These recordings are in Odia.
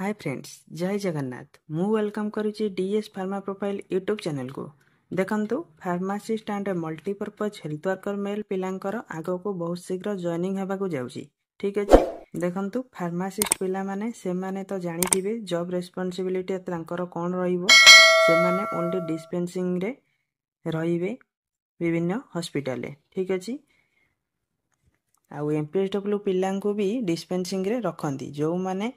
ହାଏ ଫ୍ରେଣ୍ଡସ୍, ଜୟ ଜଗନ୍ନାଥ। ମୁଁ welcome କରୁଛି ଡିଏସ୍ ଫାର୍ମା ପ୍ରୋଫାଇଲ୍ ୟୁଟ୍ୟୁବ୍ ଚ୍ୟାନେଲକୁ। ଦେଖନ୍ତୁ, pharmacist and multipurpose health worker male ପିଲାଙ୍କର ଆଗକୁ ବହୁତ ଶୀଘ୍ର ଜଏନିଂ ହେବାକୁ ଯାଉଛି। ଠିକ୍ ଅଛି, ଦେଖନ୍ତୁ, ଫାର୍ମାସିଷ୍ଟ ପିଲାମାନେ ସେମାନେ ତ ଜାଣିଥିବେ ଜବ୍ ରେସ୍ପନ୍ସିବିଲିଟି ତାଙ୍କର କ'ଣ ରହିବ। ସେମାନେ ଓନ୍ଲି ଡିସ୍ପେନ୍ସିଂରେ ରହିବେ ବିଭିନ୍ନ ହସ୍ପିଟାଲରେ। ଠିକ୍ ଅଛି, ଆଉ ଏମ୍ ପି ଏସ୍ ଡବ୍ଲ୍ୟୁ ପିଲାଙ୍କୁ ବି ଡିସ୍ପେନ୍ସିଂରେ ରଖନ୍ତି। ଯେଉଁମାନେ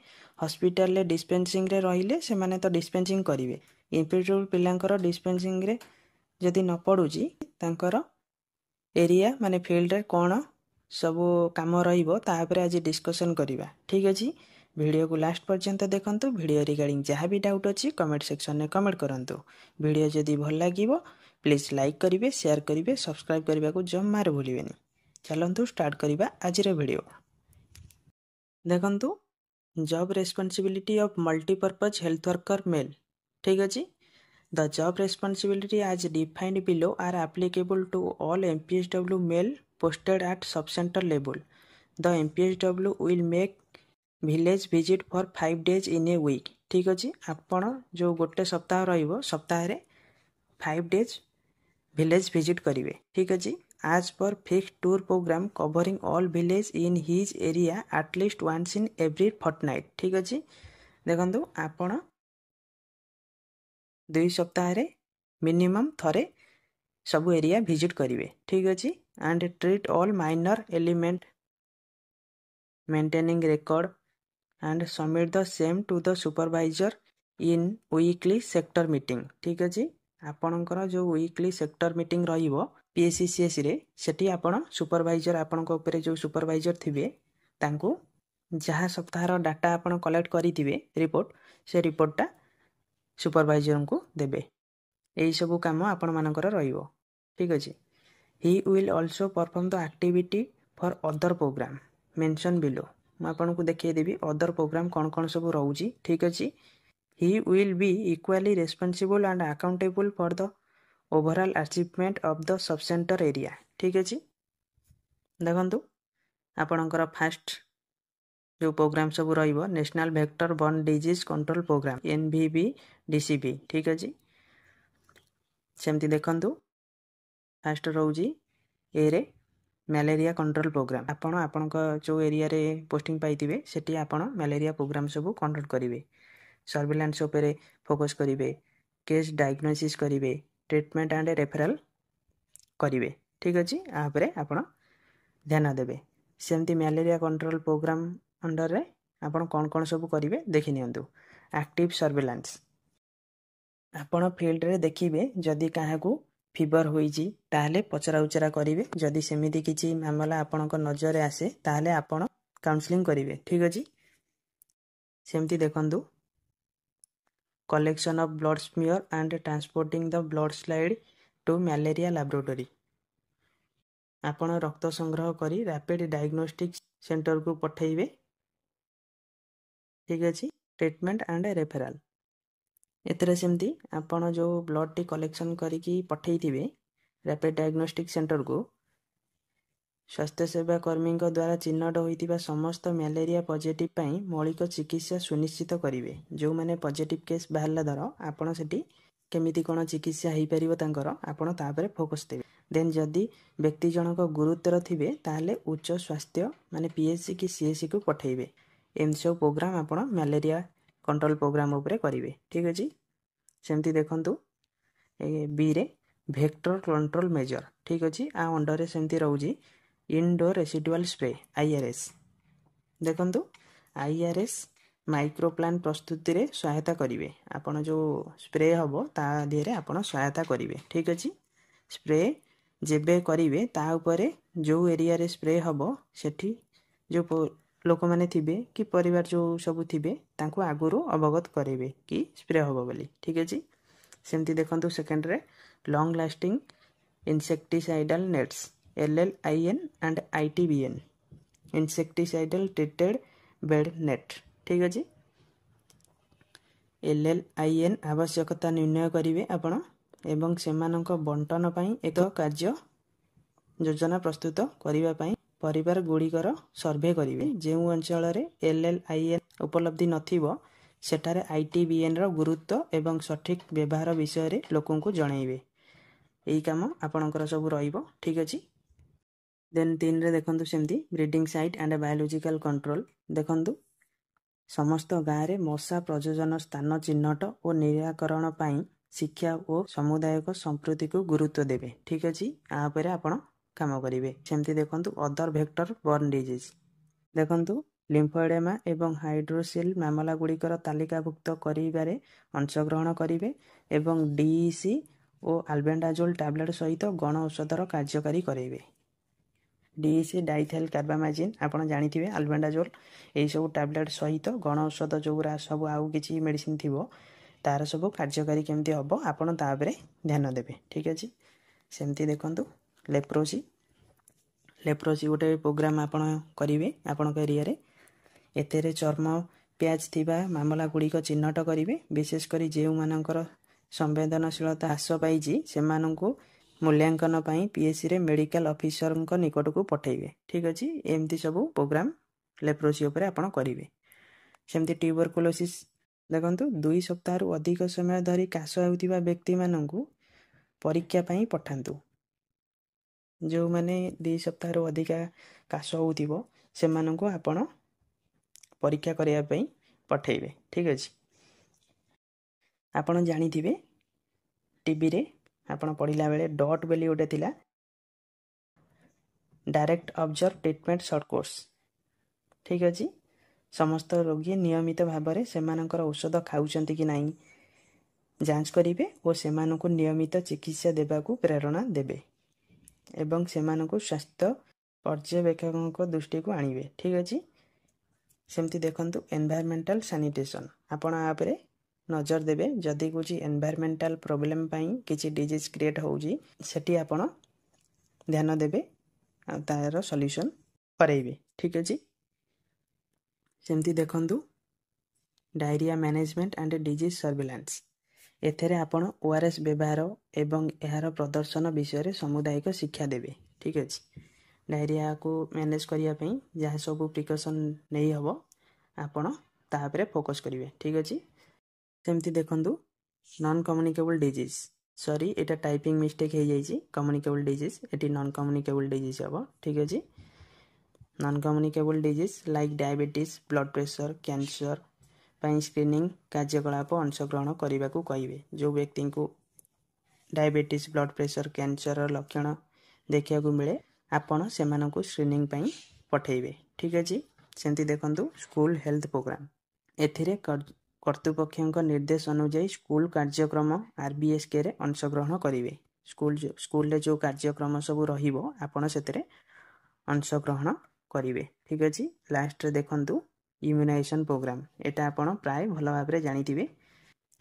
ହସ୍ପିଟାଲରେ ଡିସ୍ପେନ୍ସିଂରେ ରହିଲେ, ସେମାନେ ତ ଡିସ୍ପେନ୍ସିଂ କରିବେ। ଏମ୍ ପି ଏସ୍ ଡବ୍ଲ୍ୟୁ ପିଲାଙ୍କର ଡିସ୍ପେନ୍ସିଂରେ ଯଦି ନ ପଡ଼ୁଛି, ତାଙ୍କର ଏରିଆ ମାନେ ଫିଲ୍ଡରେ କ'ଣ ସବୁ କାମ ରହିବ, ତା ଉପରେ ଆଜି ଡିସ୍କସନ୍ କରିବା। ଠିକ୍ ଅଛି, ଭିଡ଼ିଓକୁ ଲାଷ୍ଟ ପର୍ଯ୍ୟନ୍ତ ଦେଖନ୍ତୁ। ଭିଡ଼ିଓ ରିଗାର୍ଡ଼ିଂ ଯାହା ବି ଡାଉଟ୍ ଅଛି, କମେଣ୍ଟ ସେକ୍ସନରେ କମେଣ୍ଟ କରନ୍ତୁ। ଭିଡ଼ିଓ ଯଦି ଭଲ ଲାଗିବ, ପ୍ଲିଜ୍ ଲାଇକ୍ କରିବେ, ସେୟାର କରିବେ, ସବସ୍କ୍ରାଇବ୍ କରିବାକୁ ଜମାରୁ ଭୁଲିବେନି। ଚାଲନ୍ତୁ ଷ୍ଟାର୍ଟ କରିବା ଆଜିର ଭିଡ଼ିଓ। ଦେଖନ୍ତୁ, job responsibility of multipurpose health worker male. ଠିକ୍ ଅଛି। The job responsibility as defined below are applicable to all MPHW male posted at sub-center level. The MPHW will make village visit for 5 days in a week. ଠିକ୍ ଅଛି, ଆପଣ ଯେଉଁ ଗୋଟେ ସପ୍ତାହ ରହିବ, ସପ୍ତାହରେ 5 ଡେଜ୍ ଭିଲେଜ୍ ଭିଜିଟ୍ କରିବେ। ଠିକ୍ ଅଛି। As per fixed tour program covering all village in his area at least once in every fortnight. ଠିକ୍ ଅଛି, ଦେଖନ୍ତୁ, ଆପଣ 2 ସପ୍ତାହରେ ମିନିମମ୍ ଥରେ ସବୁ ଏରିଆ ଭିଜିଟ୍ କରିବେ। ଠିକ୍ ଅଛି। And treat all minor ailment, maintaining record and submit the same to the supervisor in weekly sector meeting. ଠିକ୍ ଅଛି, ଆପଣଙ୍କର ଯେଉଁ ୱିକଲି ସେକ୍ଟର ମିଟିଂ ରହିବ P H C, C H ସିରେ, ସେଠି ଆପଣ ସୁପରଭାଇଜର, ଆପଣଙ୍କ ଉପରେ ଯେଉଁ ସୁପରଭାଇଜର ଥିବେ, ତାଙ୍କୁ ଯାହା ସପ୍ତାହର ଡାଟା ଆପଣ କଲେକ୍ଟ କରିଥିବେ ରିପୋର୍ଟ, ସେ ରିପୋର୍ଟଟା ସୁପରଭାଇଜରଙ୍କୁ ଦେବେ। ଏଇସବୁ କାମ ଆପଣମାନଙ୍କର ରହିବ। ଠିକ୍ ଅଛି। He will also perform the activity for other program mention below. ମୁଁ ଆପଣଙ୍କୁ ଦେଖେଇଦେବି ଅଦର ପ୍ରୋଗ୍ରାମ କ'ଣ କ'ଣ ସବୁ ରହୁଛି। ଠିକ୍ ଅଛି। He will be equally responsible and accountable for the overall achievement of the subcenter area. ଠିକ୍ ଅଛି, ଦେଖନ୍ତୁ, ଆପଣଙ୍କର ଫାଷ୍ଟ ଯେଉଁ ପ୍ରୋଗ୍ରାମ ସବୁ ରହିବ, National Vector Borne Disease Control Program, NVBDCP। ଠିକ୍ ଅଛି, ସେମିତି ଦେଖନ୍ତୁ, ଫାଷ୍ଟ ରହୁଛି ଏରେ ମ୍ୟାଲେରିଆ କଣ୍ଟ୍ରୋଲ ପ୍ରୋଗ୍ରାମ। ଆପଣ ଆପଣଙ୍କ ଯେଉଁ ଏରିଆରେ ପୋଷ୍ଟିଂ ପାଇଥିବେ, ସେଠି ଆପଣ ମ୍ୟାଲେରିଆ ପ୍ରୋଗ୍ରାମ ସବୁ କଣ୍ଡକ୍ଟ କରିବେ। ସର୍ଭିଲାନ୍ସ ଉପରେ ଫୋକସ୍ କରିବେ, କେସ୍ ଡାଇଗ୍ନୋସିସ୍ କରିବେ, ଟ୍ରିଟମେଣ୍ଟ ଆଣ୍ଡ ରେଫରାଲ କରିବେ। ଠିକ୍ ଅଛି, ଆ ଉପରେ ଆପଣ ଧ୍ୟାନ ଦେବେ। ସେମିତି ମ୍ୟାଲେରିଆ କଣ୍ଟ୍ରୋଲ ପ୍ରୋଗ୍ରାମ ଅଣ୍ଡରରେ ଆପଣ କ'ଣ କ'ଣ ସବୁ କରିବେ ଦେଖି ନିଅନ୍ତୁ। ଆକ୍ଟିଭ ସର୍ଭିଲାନ୍ସ, ଆପଣ ଫିଲ୍ଡରେ ଦେଖିବେ, ଯଦି କାହାକୁ ଫିଭର ହୋଇଛି, ତାହେଲେ ପଚରା ଉଚରା କରିବେ। ଯଦି ସେମିତି କିଛି ମାମଲା ଆପଣଙ୍କ ନଜରରେ ଆସେ, ତାହେଲେ ଆପଣ କାଉନସିଲିଂ କରିବେ। ଠିକ୍ ଅଛି, ସେମିତି ଦେଖନ୍ତୁ, collection of blood smear and transporting the blood slide to malaria laboratory. ଆପଣ ରକ୍ତ ସଂଗ୍ରହ କରି ରାପିଡ୍ ଡାଇଗ୍ନୋଷ୍ଟିକ୍ ସେଣ୍ଟରକୁ ପଠାଇବେ। ଠିକ୍ ଅଛି। ଟ୍ରିଟମେଣ୍ଟ ଆଣ୍ଡ ରେଫରାଲ, ଏଥିରେ ସେମିତି ଆପଣ ଯେଉଁ ବ୍ଲଡ଼ଟି କଲେକ୍ସନ୍ କରିକି ପଠାଇଥିବେ ରାପିଡ୍ ଡାଇଗ୍ନୋଷ୍ଟିକ୍ ସେଣ୍ଟରକୁ, ସ୍ୱାସ୍ଥ୍ୟସେବା କର୍ମୀଙ୍କ ଦ୍ୱାରା ଚିହ୍ନଟ ହୋଇଥିବା ସମସ୍ତ ମ୍ୟାଲେରିଆ ପଜିଟିଭ୍ ପାଇଁ ମୌଳିକ ଚିକିତ୍ସା ସୁନିଶ୍ଚିତ କରିବେ। ଯେଉଁମାନେ ପଜିଟିଭ୍ କେସ୍ ବାହାରିଲା ଧର, ଆପଣ ସେଠି କେମିତି କ'ଣ ଚିକିତ୍ସା ହେଇପାରିବ ତାଙ୍କର, ଆପଣ ତା ଉପରେ ଫୋକସ୍ ଦେବେ। ଦେନ୍ ଯଦି ବ୍ୟକ୍ତି ଜଣକ ଗୁରୁତର ଥିବେ, ତାହେଲେ ଉଚ୍ଚ ସ୍ୱାସ୍ଥ୍ୟ ମାନେ ପି ଏଚ୍ ସି କି ସି ଏଚ୍ ସିକୁ ପଠାଇବେ। ଏମିତି ସବୁ ପ୍ରୋଗ୍ରାମ ଆପଣ ମ୍ୟାଲେରିଆ କଣ୍ଟ୍ରୋଲ ପ୍ରୋଗ୍ରାମ ଉପରେ କରିବେ। ଠିକ୍ ଅଛି, ସେମିତି ଦେଖନ୍ତୁ, ବିରେ ଭେକ୍ଟର କଣ୍ଟ୍ରୋଲ ମେଜର। ଠିକ୍ ଅଛି, ଆ ଅଣ୍ଡରରେ ସେମିତି ରହୁଛି ଇନଡୋର ରେସିଡୁଆଲ ସ୍ପ୍ରେ, ଆଇଆର୍ଏସ୍। ଦେଖନ୍ତୁ, ଆଇଆର୍ଏସ୍ ମାଇକ୍ରୋପ୍ଲାନ୍ ପ୍ରସ୍ତୁତିରେ ସହାୟତା କରିବେ। ଆପଣ ଯେଉଁ ସ୍ପ୍ରେ ହେବ, ତା ଦେହରେ ଆପଣ ସହାୟତା କରିବେ। ଠିକ୍ ଅଛି, ସ୍ପ୍ରେ ଯେବେ କରିବେ, ତା ଉପରେ ଯେଉଁ ଏରିଆରେ ସ୍ପ୍ରେ ହେବ, ସେଠି ଯେଉଁ ଲୋକମାନେ ଥିବେ କି ପରିବାର ଯେଉଁ ସବୁ ଥିବେ, ତାଙ୍କୁ ଆଗରୁ ଅବଗତ କରାଇବେ କି ସ୍ପ୍ରେ ହେବ ବୋଲି। ଠିକ୍ ଅଛି, ସେମିତି ଦେଖନ୍ତୁ, ସେକେଣ୍ଡରେ long lasting insecticidal nets, LLIN and ITBN, insecticidal treated bed net. ଠିକ୍ ଅଛି, L L I N ଆବଶ୍ୟକତା ନିର୍ଣ୍ଣୟ କରିବେ ଆପଣ ଏବଂ ସେମାନଙ୍କ ବଣ୍ଟନ ପାଇଁ ଏକ କାର୍ଯ୍ୟ ଯୋଜନା ପ୍ରସ୍ତୁତ କରିବା ପାଇଁ ପରିବାର ଗୁଡ଼ିକର ସର୍ଭେ କରିବେ। ଯେଉଁ ଅଞ୍ଚଳରେ ଏଲ୍ ଏଲ୍ I N ଉପଲବ୍ଧି ନଥିବ, ସେଠାରେ ଆଇଟିବିଏନ୍ର ଗୁରୁତ୍ୱ ଏବଂ ସଠିକ୍ ବ୍ୟବହାର ବିଷୟରେ ଲୋକଙ୍କୁ ଜଣାଇବେ। ଏଇ କାମ ଆପଣଙ୍କର ସବୁ ରହିବ। ଠିକ୍ ଅଛି। ଦେନ୍ 3ରେ ଦେଖନ୍ତୁ, ସେମିତି breeding site and biological control। ଦେଖନ୍ତୁ, ସମସ୍ତ ଗାଁରେ ମଶା ପ୍ରଜନନ ସ୍ଥାନ ଚିହ୍ନଟ ଓ ନିରାକରଣ ପାଇଁ ଶିକ୍ଷା ଓ ସମୁଦାୟକ ସମ୍ପୃକ୍ତିକୁ ଗୁରୁତ୍ୱ ଦେବେ। ଠିକ୍ ଅଛି, ଆ ଉପରେ ଆପଣ କାମ କରିବେ। ସେମିତି ଦେଖନ୍ତୁ, ଅଦର ଭେକ୍ଟର ବର୍ନ ଡିଜିଜ୍। ଦେଖନ୍ତୁ, ଲିମ୍ଫୋଏଡେମା ଏବଂ ହାଇଡ୍ରୋସିଲ୍ ମାମଲା ଗୁଡ଼ିକର ତାଲିକାଭୁକ୍ତ କରିବାରେ ଅଂଶଗ୍ରହଣ କରିବେ ଏବଂ ଡିଇସି ଓ ଆଲବେଣ୍ଡାଜୋଲ୍ ଟ୍ୟାବଲେଟ୍ ସହିତ ଗଣ ଔଷଧର କାର୍ଯ୍ୟକାରୀ କରାଇବେ। ଡିଇସି, ଡାଇଥାଇଲ୍ କାର୍ବାମାଜିନ୍ ଆପଣ ଜାଣିଥିବେ, ଆଲବେଣ୍ଡାଜୋଲ୍, ଏଇସବୁ ଟ୍ୟାବଲେଟ୍ ସହିତ ଗଣ ଔଷଧ ଯେଉଁଗୁଡ଼ା ସବୁ ଆଉ କିଛି ମେଡ଼ିସିନ ଥିବ, ତାର ସବୁ କାର୍ଯ୍ୟକାରୀ କେମିତି ହେବ, ଆପଣ ତା ଉପରେ ଧ୍ୟାନ ଦେବେ। ଠିକ୍ ଅଛି। ସେମିତି ଦେଖନ୍ତୁ, ଲେପ୍ରୋସି। ଲେପ୍ରୋସି ଗୋଟେ ପ୍ରୋଗ୍ରାମ୍ ଆପଣ କରିବେ ଆପଣଙ୍କ ଏରିଆରେ। ଏଥିରେ ଚର୍ମ ପ୍ୟାଚ୍ ଥିବା ମାମଲା ଗୁଡ଼ିକ ଚିହ୍ନଟ କରିବେ। ବିଶେଷ କରି ଯେଉଁମାନଙ୍କର ସମ୍ବେଦନଶୀଳତା ହ୍ରାସ ପାଇଛି, ସେମାନଙ୍କୁ ମୂଲ୍ୟାଙ୍କନ ପାଇଁ ପିଏଚ୍ସିରେ ମେଡ଼ିକାଲ ଅଫିସରଙ୍କ ନିକଟକୁ ପଠାଇବେ। ଠିକ୍ ଅଛି। ଏମିତି ସବୁ ପ୍ରୋଗ୍ରାମ୍ ଲେପ୍ରୋସି ଉପରେ ଆପଣ କରିବେ। ସେମିତି ଟ୍ୟୁବରକୁଲୋସିସ୍। ଦେଖନ୍ତୁ, 2 ସପ୍ତାହରୁ ଅଧିକ ସମୟ ଧରି କାଶ ହେଉଥିବା ବ୍ୟକ୍ତିମାନଙ୍କୁ ପରୀକ୍ଷା ପାଇଁ ପଠାନ୍ତୁ। ଯେଉଁମାନେ 2 ସପ୍ତାହରୁ ଅଧିକା କାଶ ହେଉଥିବ, ସେମାନଙ୍କୁ ଆପଣ ପରୀକ୍ଷା କରିବା ପାଇଁ ପଠାଇବେ। ଠିକ୍ ଅଛି। ଆପଣ ଜାଣିଥିବେ, ଟିବିରେ ଆପଣ ପଢ଼ିଲା ବେଳେ ଡଟ୍ ବୋଲି ଗୋଟେ ଥିଲା, direct observe treatment short course। ଠିକ୍ ଅଛି। ସମସ୍ତ ରୋଗୀ ନିୟମିତ ଭାବରେ ସେମାନଙ୍କର ଔଷଧ ଖାଉଛନ୍ତି କି ନାହିଁ ଯାଞ୍ଚ କରିବେ ଓ ସେମାନଙ୍କୁ ନିୟମିତ ଚିକିତ୍ସା ଦେବାକୁ ପ୍ରେରଣା ଦେବେ ଏବଂ ସେମାନଙ୍କୁ ସ୍ୱାସ୍ଥ୍ୟ ପର୍ଯ୍ୟବେକ୍ଷକଙ୍କ ଦୃଷ୍ଟିକୁ ଆଣିବେ। ଠିକ୍ ଅଛି। ସେମିତି ଦେଖନ୍ତୁ, ଏନଭାଇରମେଣ୍ଟାଲ ସାନିଟେସନ୍। ଆପଣ ଆ ଉପରେ ନଜର ଦେବେ। ଯଦି କିଛି ଏନଭାଇରମେଣ୍ଟାଲ ପ୍ରୋବ୍ଲେମ୍ ପାଇଁ କିଛି ଡିଜିଜ୍ କ୍ରିଏଟ୍ ହେଉଛି, ସେଠି ଆପଣ ଧ୍ୟାନ ଦେବେ ଆଉ ତା'ର ସଲ୍ୟୁସନ୍ କରାଇବେ। ଠିକ୍ ଅଛି। ସେମିତି ଦେଖନ୍ତୁ, diarrhoea management and disease surveillance। ଏଥିରେ ଆପଣ ଓଆର୍ଏସ୍ ବ୍ୟବହାର ଏବଂ ଏହାର ପ୍ରଦର୍ଶନ ବିଷୟରେ ସମୁଦାୟକ ଶିକ୍ଷା ଦେବେ। ଠିକ୍ ଅଛି। ଡାଇରିଆକୁ ମ୍ୟାନେଜ୍ କରିବା ପାଇଁ ଯାହା ସବୁ ପ୍ରିକସନ୍ ନେଇ ହେବ, ଆପଣ ତା ଉପରେ ଫୋକସ୍ କରିବେ। ଠିକ୍ ଅଛି। ସେମିତି ଦେଖନ୍ତୁ, ନନ୍ କମ୍ୟୁନିକେବୁଲ୍ ଡିଜିଜ୍। ସରି, ଏଇଟା ଟାଇପିଂ ମିଷ୍ଟେକ୍ ହେଇଯାଇଛି। କମ୍ୟୁନିକେବୁଲ୍ ଡିଜିଜ୍, ଏଠି ନନ୍ କମ୍ୟୁନିକେବୁଲ୍ ଡିଜିଜ୍ ହେବ। ଠିକ୍ ଅଛି। Non communicable disease like diabetes, blood pressure, cancer ପାଇଁ ସ୍କ୍ରିନିଂ କାର୍ଯ୍ୟକଳାପ ଅଂଶଗ୍ରହଣ କରିବାକୁ କହିବେ। ଯେଉଁ ବ୍ୟକ୍ତିଙ୍କୁ ଡାଇବେଟିସ୍, ବ୍ଲଡ଼ ପ୍ରେସର, କ୍ୟାନ୍ସରର ଲକ୍ଷଣ ଦେଖିବାକୁ ମିଳେ, ଆପଣ ସେମାନଙ୍କୁ ସ୍କ୍ରିନିଂ ପାଇଁ ପଠାଇବେ। ଠିକ୍ ଅଛି। ସେମିତି ଦେଖନ୍ତୁ, ସ୍କୁଲ ହେଲ୍ଥ ପ୍ରୋଗ୍ରାମ। ଏଥିରେ କର୍ତ୍ତୃପକ୍ଷଙ୍କ ନିର୍ଦ୍ଦେଶ ଅନୁଯାୟୀ ସ୍କୁଲ କାର୍ଯ୍ୟକ୍ରମ ଆରବିଏସ୍କେରେ ଅଂଶଗ୍ରହଣ କରିବେ। ସ୍କୁଲରେ ଯେଉଁ କାର୍ଯ୍ୟକ୍ରମ ସବୁ ରହିବ, ଆପଣ ସେଥିରେ ଅଂଶଗ୍ରହଣ କରିବେ। ଠିକ୍ ଅଛି। ଲାଷ୍ଟରେ ଦେଖନ୍ତୁ, ଇମ୍ୟୁନାଇଜେସନ୍ ପ୍ରୋଗ୍ରାମ। ଏଇଟା ଆପଣ ପ୍ରାୟ ଭଲ ଭାବରେ ଜାଣିଥିବେ।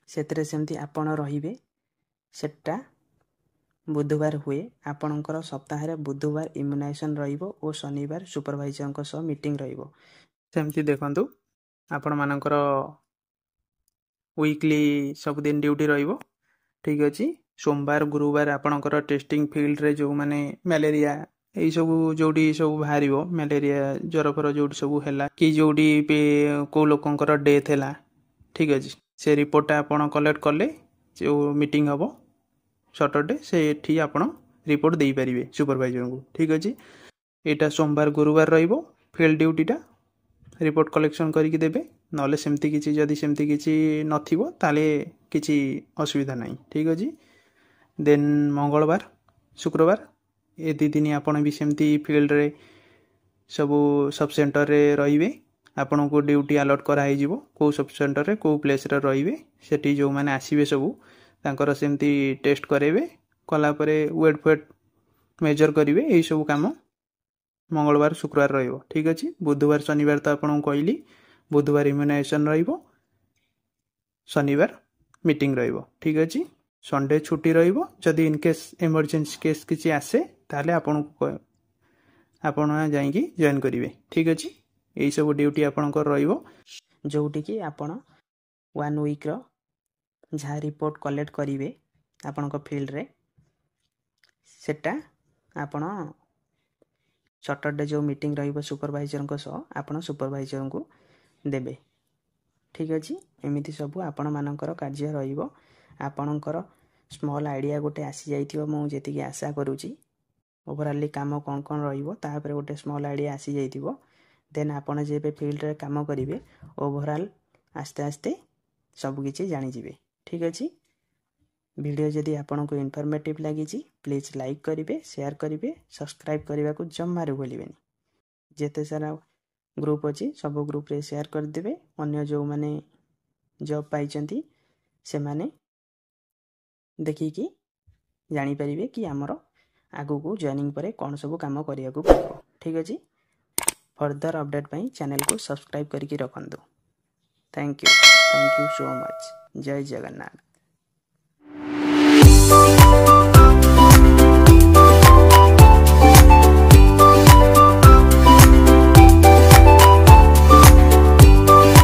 ସେଥିରେ ସେମିତି ଆପଣ ରହିବେ। ସେଟା ବୁଧବାର ହୁଏ। ଆପଣଙ୍କର ସପ୍ତାହରେ ବୁଧବାର ଇମ୍ୟୁନାଇଜେସନ୍ ରହିବ ଓ ଶନିବାର ସୁପରଭାଇଜରଙ୍କ ସହ ମିଟିଂ ରହିବ। ସେମିତି ଦେଖନ୍ତୁ, ଆପଣମାନଙ୍କର ୱିକଲି ସବୁଦିନ ଡ୍ୟୁଟି ରହିବ। ଠିକ୍ ଅଛି। ସୋମବାର, ଗୁରୁବାର ଆପଣଙ୍କର ଟେଷ୍ଟିଂ ଫିଲ୍ଡରେ ଯେଉଁମାନେ ମ୍ୟାଲେରିଆ ଏଇସବୁ ଯେଉଁଠି ସବୁ ବାହାରିବ, ମ୍ୟାଲେରିଆ ଜ୍ୱର ଫର ଯେଉଁଠି ସବୁ ହେଲା କି ଯେଉଁଠି କେଉଁ ଲୋକଙ୍କର ଡେଥ୍ ହେଲା, ଠିକ୍ ଅଛି, ସେ ରିପୋର୍ଟଟା ଆପଣ କଲେକ୍ଟ କଲେ, ଯେଉଁ ମିଟିଂ ହେବ ସଟରଡେ, ସେଠି ଆପଣ ରିପୋର୍ଟ ଦେଇପାରିବେ ସୁପରଭାଇଜରଙ୍କୁ। ଠିକ୍ ଅଛି। ଏଇଟା ସୋମବାର, ଗୁରୁବାର ରହିବ ଫିଲ୍ଡ ଡ୍ୟୁଟିଟା। ରିପୋର୍ଟ କଲେକ୍ସନ୍ କରିକି ଦେବେ। ନହେଲେ ସେମିତି କିଛି ଯଦି ସେମିତି କିଛି ନଥିବ, ତାହେଲେ କିଛି ଅସୁବିଧା ନାହିଁ। ଠିକ୍ ଅଛି। ଦେନ୍ ମଙ୍ଗଳବାର, ଶୁକ୍ରବାର ଏ 2 ଦିନ ଆପଣ ବି ସେମିତି ଫିଲ୍ଡରେ ସବୁ ସବ୍ ସେଣ୍ଟରରେ ରହିବେ। ଆପଣଙ୍କୁ ଡ୍ୟୁଟି ଆଲଟ୍ କରାହେଇଯିବ, କେଉଁ ସବ୍ ସେଣ୍ଟରରେ କେଉଁ ପ୍ଲେସ୍ରେ ରହିବେ। ସେଠି ଯେଉଁମାନେ ଆସିବେ ସବୁ, ତାଙ୍କର ସେମିତି ଟେଷ୍ଟ କରାଇବେ। କଲା ପରେ ୱେଟ୍ ଫୁଏଟ୍ ମେଜର୍ କରିବେ। ଏଇସବୁ କାମ ମଙ୍ଗଳବାର, ଶୁକ୍ରବାର ରହିବ। ଠିକ୍ ଅଛି। ବୁଧବାର, ଶନିବାର ତ ଆପଣଙ୍କୁ କହିଲି। ବୁଧବାର ଇମ୍ୟୁନାଇଜେସନ୍ ରହିବ, ଶନିବାର ମିଟିଂ ରହିବ। ଠିକ୍ ଅଛି। ସଣ୍ଡେ ଛୁଟି ରହିବ। ଯଦି ଇନକେସ୍ ଏମର୍ଜେନ୍ସି କେସ୍ କିଛି ଆସେ, ତାହେଲେ ଆପଣଙ୍କୁ ଆପଣ ଯାଇକି ଜଏନ୍ କରିବେ। ଠିକ୍ ଅଛି। ଏଇସବୁ ଡ୍ୟୁଟି ଆପଣଙ୍କର ରହିବ। ଯେଉଁଠିକି ଆପଣ ୱାନ୍ ୱିକ୍ର ଯାହା ରିପୋର୍ଟ କଲେକ୍ଟ କରିବେ ଆପଣଙ୍କ ଫିଲ୍ଡରେ, ସେଟା ଆପଣ ସଟରଡେ ଯେଉଁ ମିଟିଂ ରହିବ ସୁପରଭାଇଜରଙ୍କ ସହ, ଆପଣ ସୁପରଭାଇଜରଙ୍କୁ ଦେବେ। ଠିକ୍ ଅଛି, ଏମିତି ସବୁ ଆପଣମାନଙ୍କର କାର୍ଯ୍ୟ ରହିବ। ଆପଣଙ୍କର ସ୍ମଲ୍ ଆଇଡ଼ିଆ ଗୋଟେ ଆସିଯାଇଥିବ, ମୁଁ ଯେତିକି ଆଶା କରୁଛି। ଓଭରାଲି କାମ କ'ଣ କ'ଣ ରହିବ, ତାପରେ ଗୋଟେ ସ୍ମଲ୍ ଆଇଡ଼ିଆ ଆସିଯାଇଥିବ। ଦେନ୍ ଆପଣ ଯେବେ ଫିଲ୍ଡରେ କାମ କରିବେ, ଓଭରାଲ୍ ଆସ୍ତେ ଆସ୍ତେ ସବୁକିଛି ଜାଣିଯିବେ। ଠିକ୍ ଅଛି, ଭିଡ଼ିଓ ଯଦି ଆପଣଙ୍କୁ ଇନଫର୍ମେଟିଭ୍ ଲାଗିଛି, ପ୍ଲିଜ୍ ଲାଇକ୍ କରିବେ, ସେୟାର କରିବେ, ସବସ୍କ୍ରାଇବ୍ କରିବାକୁ ଜମାରୁ ଭୁଲିବେନି। ଯେତେ ସାରା ଗ୍ରୁପ୍ ଅଛି, ସବୁ ଗ୍ରୁପ୍ରେ ସେୟାର କରିଦେବେ। ଅନ୍ୟ ଯେଉଁମାନେ ଜବ୍ ପାଇଛନ୍ତି, ସେମାନେ ଦେଖିକି ଜାଣିପାରିବେ କି ଆମର ଆଗକୁ ଜଏନିଂ ପରେ କ'ଣ ସବୁ କାମ କରିବାକୁ ପଡ଼ିବ। ଠିକ୍ ଅଛି, ଫର୍ଦର ଅପଡ଼େଟ୍ ପାଇଁ ଚ୍ୟାନେଲକୁ ସବସ୍କ୍ରାଇବ୍ କରିକି ରଖନ୍ତୁ। Thank you, thank you so much. Jay Jagannath.